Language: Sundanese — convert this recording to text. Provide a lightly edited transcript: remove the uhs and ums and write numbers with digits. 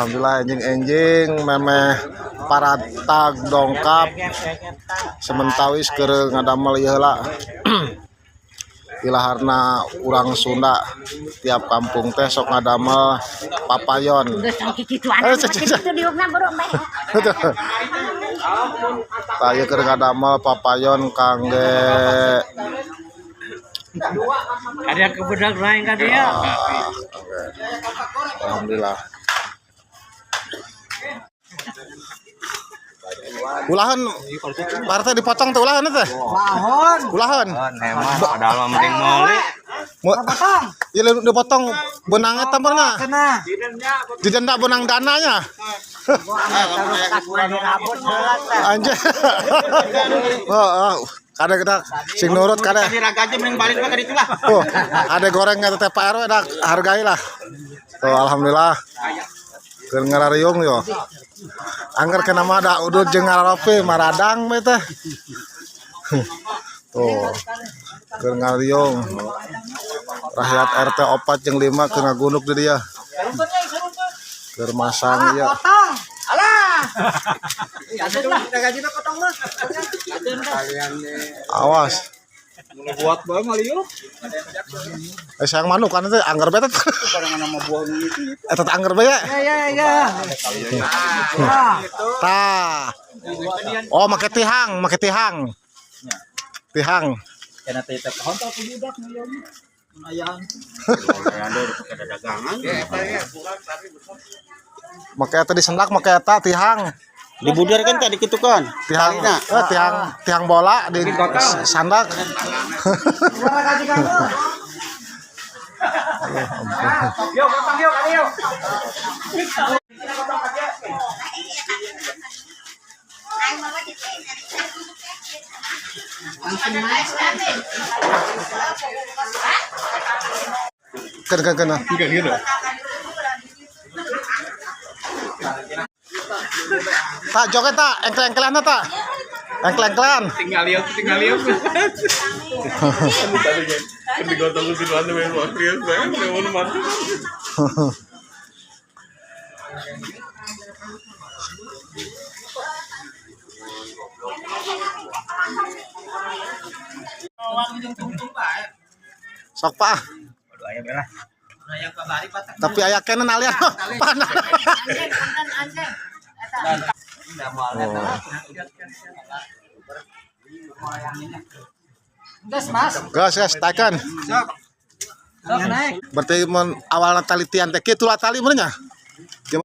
Alhamdulillah, enjing-enjing memeh paratag dongkap sementawis keur ngadamel ieu heula. Ilaharna urang Sunda tiap kampung teh sok ngadamel papayon. Geus tong kikituan. Eh, cek, cek. Kitu diukna buru meh. Tah, ieu keur ngadamel papayon kangge Ada kebedak lain ka dia. Ah, oke. Alhamdulillah. Ulahan partai dipotong tuh, ulahan teh. Lahon. Ulahan. Hemat padahal mah mending meuli. Potong. Iya, dipotong benang eta pernah. Kena. Didenda benang dananya. Anjir. Oh. Kada kita sing nurut kada. Raga aja mending balik mah ka ditu lah. Oh, ada gorengnya teteh Pak RW dah hargai lah. Tuh, alhamdulillah. Keur ngarariung yo. Angger kena mah da udud jeung ngararopi maradang we teh. Tuh. Keur ngariung. Rakyat RT 4 jeung 5 keur ngagunduk di dia. Keur masang ieu. Potong. Alah. Potong mah. Awas. Buat bae ngalieu. Eh, sayang manuk kan teh angger bae teh. Eta teh angger bae ya. Ya ya ya. Tah. Oh, make tihang, make tihang. Tihang. Kana teh teh hontal ku budak ngalieu. Ayaan. Dagangan. Make eta disendak make eta tihang. Dibudarkan tadi kitu kan. Tihang, eh, tihang, tihang bola di sandak. Yo, potong yo kali yo. Ken ken ken. Tak joget tak, engkel-engkelan tak. Engkel-engkelan. Tinggal lieu, tinggal lieu. Sok pak. Tapi aya kenen alian panas. Gas, Mas. Gas gas takan. Sok naik. Berarti mun awalna talitian teh kitu lah tali mun nya.